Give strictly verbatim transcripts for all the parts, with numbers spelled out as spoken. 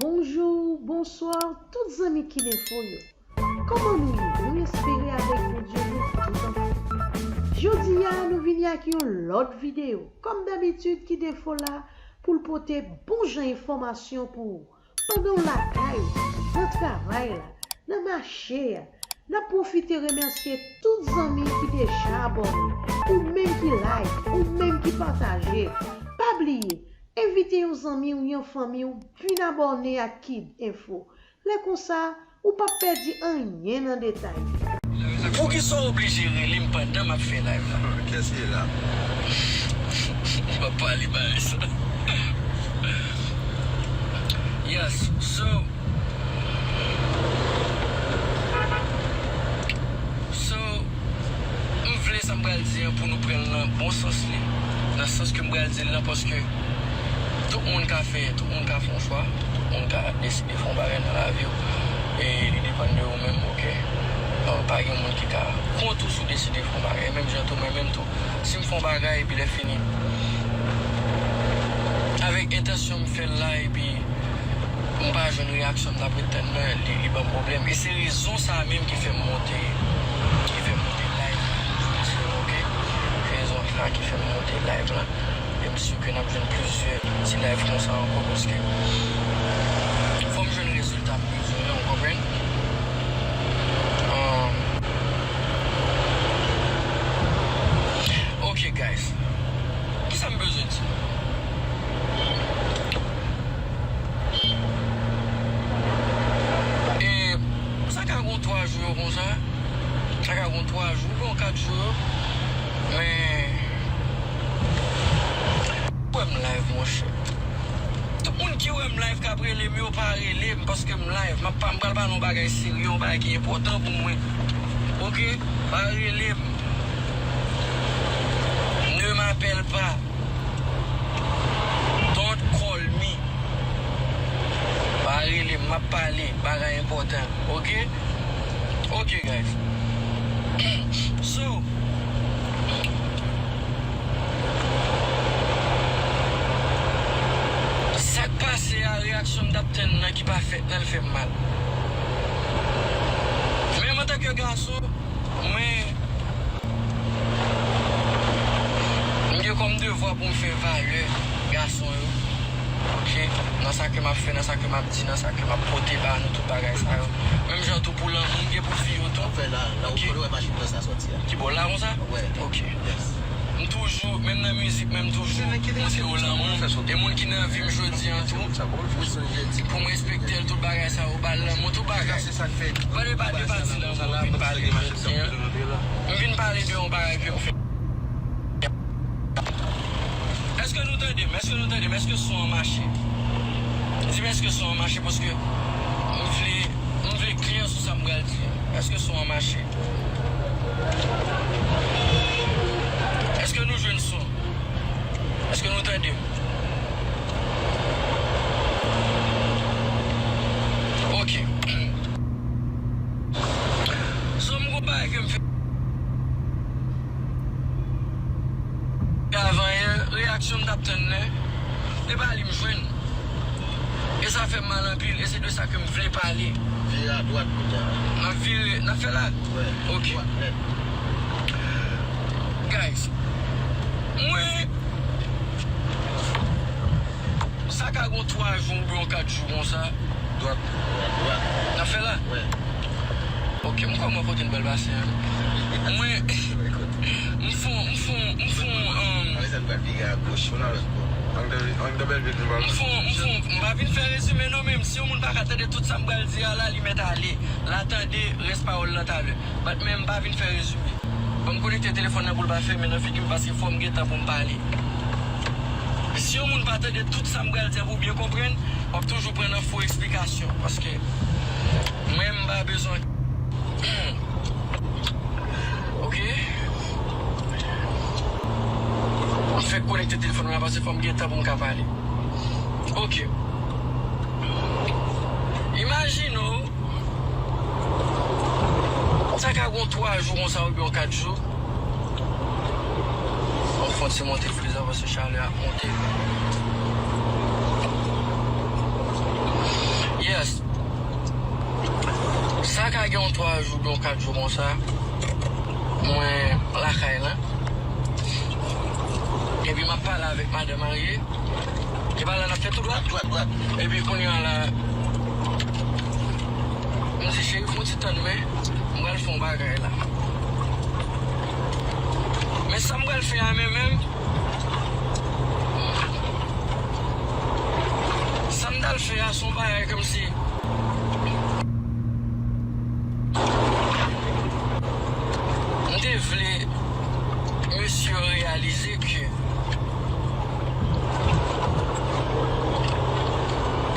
Bonjou, bonswa, tout zanmi Kidinfo yo. Kòman nou ye? Nou espere avèk Bondye nou tout anfòm. Jodi a, nou vini ak yon lòt videyo. Kòm dabitid, Kidinfo la pou l pote bon jan enfòmasyon pou ou. Pandan w lakay ou, nan travay la, nan mache a, n ap pwofite remèsye tout zanmi ki deja abòne, ou menm ki like, ou menm ki pataje. Pa bliye, envite yon zanmi w, yon fanmi w vin abòne ak Kidinfo. Lè konsa, ou p ap pèdi anyen nan detay. Poukisa w oblije rele m pandan m ap fè live la? Qu'est-ce qu'il est là? M ap pale bagay sa. Yes, so, so, m vle sa m pral di an pou nou pran l nan bon sans li, nan sans ke m pral di l lan, paske tout moun ka fè, tout moun ka fè yon chwa, tout moun ka deside fè yon bagay nan lavi w, e li depann de ou menm, oke? An, pa gen moun ki ka kont ou si w deside fè yon bagay, menm jan tou, mwen menm tou, si m fè yon bagay, epi lè fini, avèk entansyon m fè l la, epi m pa jwenn reyaksyon m t ap ret tann nan, li, li ban m pwoblèm. E se rezon sa a menm ki fè m monte, ki fè m monte live la. Oke? Se rezon sa a ki fè m monte live la. E m si ke n ap jwenn plizyè ti live konsa ankò, paske fò m jwenn rezilta m bezwen an, ou konprann? Um, ok, guys. Kisa m bezwen di? E sa ka gon twa jou yo konsa. Sa ka gon twa jou, gon kat jou yo. Men, wè m live, monchè. Tout moun ki wè m live k ap rele m yo, pa rele m paske m live. M ap pa, m pral pale yon bagay serye, yon bagay ki enpòtan pou mwen. Oke? Pa rele m. Ne m'appelle pas. Don't call me. Pa rele m, m ap pale, bagay enpòtan. Oke? Oke, guys. So, sa k pase a, reyaksyon m t ap tann nan ki pa fèt nan, l fè m mal. Men m antanke gason, mwen, m gen kòm devwa pou m fè valè gason yo. Oke? Nan sa ke m ap fè, nan sa ke m ap di, nan sa ke m ap pote ba nou, tout bagay sa yo. Menm jan tou pou lanmou, m gen pou fi yo tou. Fè la, la ou, oke, kote w wè machin nan sa sòti a? Ki bò la konsa? Wè. Oke. Yes. M toujou, menm nan mizik, menm toujou, m se yo lanmou. E moun ki nan vi m jodi an tou, pou m respekte l, tout bagay sa yo, ba l lanmou, tout bagay. Pale pa de pati lanmou, m vin pale jodi an. M vin pale de yon bagay ke m fè. Èske nou tande m? Èske nou tande m? Èske son an mache? Di m èske son an mache, paske m vle, m vle klè sou sa m pral di a. Èske son an mache? Èske nou jwenn son? Èske nou tande m? Oke. So, m gon bagay ke m fè avan yè, reyaksyon m t ap tann nan, e pa li m jwenn. E sa fè m mal anpil, e se de sa ke m vle pale. Vire adwat kounye a. N ap vire, n ap fè la? Wè, oke, dwat nèt. Guys, mwen, sa ka gon twa jou oubyen yon kat jou konsa. Dwat, dwat, dwat. N ap fè la? Wè. Oke, m kòman kote n pral pase an? Mwen, m fon, m fon, m fon, um, sa n pral vire agoch, yon lòt bò. Angle, angle Bèlvil nou pral. M fon, m fon, m pa vin fè rezime non, men si yon moun pa ka tande tout sa m pral di a la, li mèt ale. L a tande rès pawòl lan talè. But men m pa vin fè rezime. Ban m konekte telefòn nan pou l pa fèmen nan figi m, paske fò m gen tan pou m pale. Si yon moun pa tande tout sa m pral di a pou w byen konprann, w ap toujou pran nan fo eksplikasyon, paske mwen, m pa bezwen. Oke? M fèk konekte telefòn mwen la, paske fò m gen tan pou m ka pale. Oke. Imajine w, sa ka gon twa jou konsa oubyen yon kat jou. An fon ti monte friz la paske chalè a ap monte. Gen yon twa jou, gen yon kat jou konsa, mwen lakay la. Epi m ap pale avèk madan marye. E pa la n ap fè tou dwat. Dwat, dwat. Epi kounye a la, m di, "Cheri, fè yon ti tann mwen, m pral fè yon bagay la." Men sa m pral fè a menm, menm, sa m t al fè a, se yon bagay kòmsi M te vle mesye yo reyalize ke,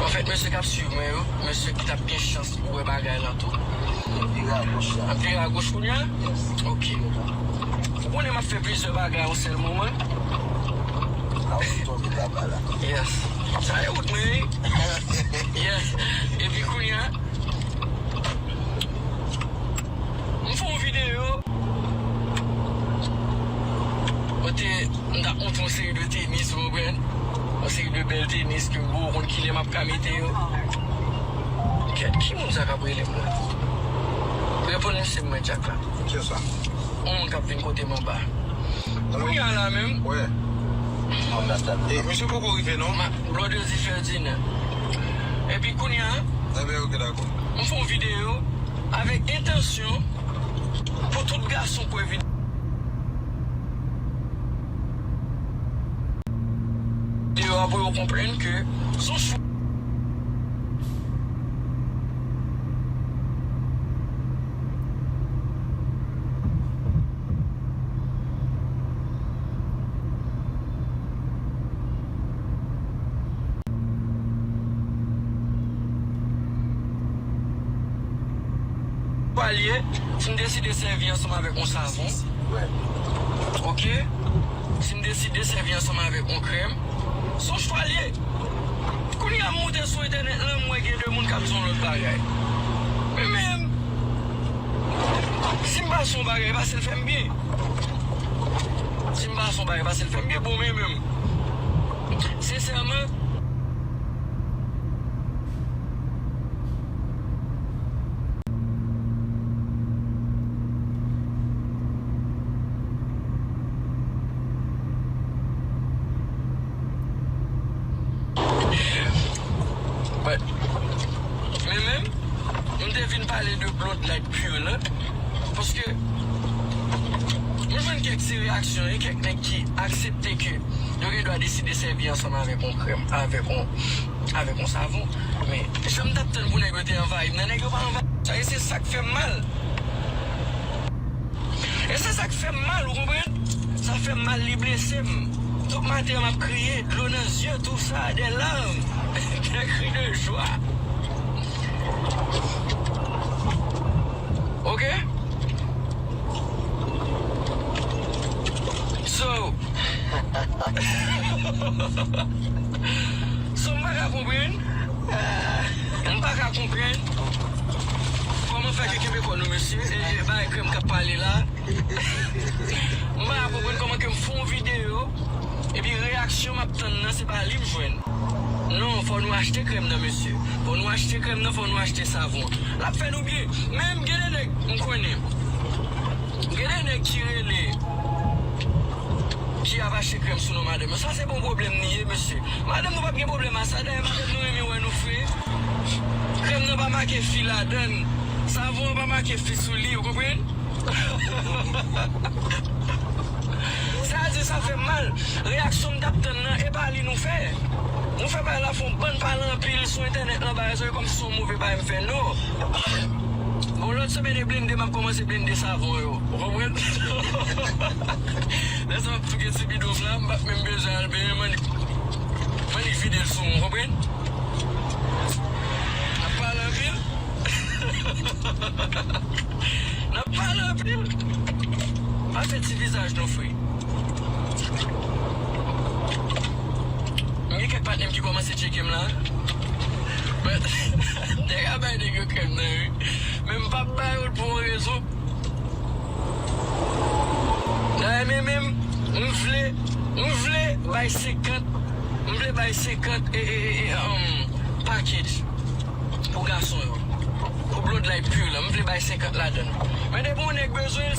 anfèt, mesye k ap swiv mwen yo, mesye ki t ap gen chans pou wè bagay lan tou. Vire agoch la. Ap vire agoch kounye a? Yes. Ok. Ou konnen m ap fè plizyè bagay yon sèl moman. A, ou tonbe laba la. Yes. Sa e wout mwen, wi. Yes. Epi kounye a, M fè yon videyo kote m t ap montre yon seri de tenis, ou konprann? Yon seri de bèl tenis ke m poko konn kilè m ap ka mete yo. Kèt, ki moun sa k ap rele m la? Reponn m, se mwen, Dyak la. Kiyès sa? Yon moun k ap vin kote m anba. Kounye a la menm. Wè. E, misye poko rive non. Ma, Blondedy Ferdinand. Epi kounye a, m fè yon videyo avèk entansyon pou tout gason k wè videyo a pou yo konprann ke se yon chwa. Chwa l ye, si m deside sèvi ansanm avèk yon savon. Oke? Si m deside sèvi ansanm avèk yon krèm, se yon chwa l ye. Kounye a m moute sou entènèt lan, m wè gen de moun k ap di yon lòt bagay. Men menm, si m pase yon bagay, pase l fè m byen. Si m pase yon bagay, pase l fè m byen. Bon, men menm, sensèman, But, men menm, m te vin pale de Bloodlight Pure lan, paske m jwenn kèk ti reyaksyon e kèk nèg ki aksepte ke yo gen dwa deside sèvi ansanm avèk yon krèm, avèk yon, avèk yon savon. Men, jan m t ap tann pou nèg yo te anvayi m nan, nèg yo pa anvayi m. Sa e se sa k fè m mal. E se sa k fè m mal, ou konprann? Sa fè m mal, li blese m. Tout maten an, m ap kriye, dlo nan zye, tou sa, des larmes, des cris de joie. Oke? So, so, m pa ka konprann. M pa ka konprann kòman fè ke kenbe kò nou, mesye, e bagay krèm k ap pale la. M pa ka konprann kòman ke m fè yon videyo, epi reyaksyon m ap tann nan, se pa li m jwenn. Non, fò nou achte krèm nan, mesye. Fò nou achte krèm nan, fò nou achte savon. L ap fè nou byen. Menm gen de nèg, m konnen. Gen de nèg ki rele, ki ap achte krèm sou non madanm yo. Sa se pa yon pwoblèm li ye, mesye. Madanm nou p ap gen pwoblèm a sa. Dayè, madanm nou renmen wè nou fre. Krèm nan pa make fi ladan l. Savon an pa make fi sou li, ou konprann? Sa di sa fè m mal. Reyaksyon m t ap tann nan, e pa li nou fè. Nou fè bagay la fè yon bann pale anpil sou entènèt lan, bagay sa yo kòmsi se yon move bagay m fè, non. Bon, lòt semèn e blende, m ap kòmanse blende savon yo. Ou konprann? Lè sa m ap touke ti bidon m la, m p ap menm bezwen al benyen, m annik, m annik vide l sou mwen, ou konprann? N ap pale anpil. N ap pale anpil. Pa fè ti vizaj non, frè. M gen kèk patnè m ki kòmanse tcheke m la. But, m te ka bay nèg yo krèm nan, wi. Men m p ap ba yo l pou yon rezon. Dayè, men menm, m vle, m vle bay senkant, m vle bay senkant, e, e, e, e, um, package pou gason yo. Pou Bloodlight. Pure lan, m vle bay senkant ladan l. Men depi yon nèg bezwen l,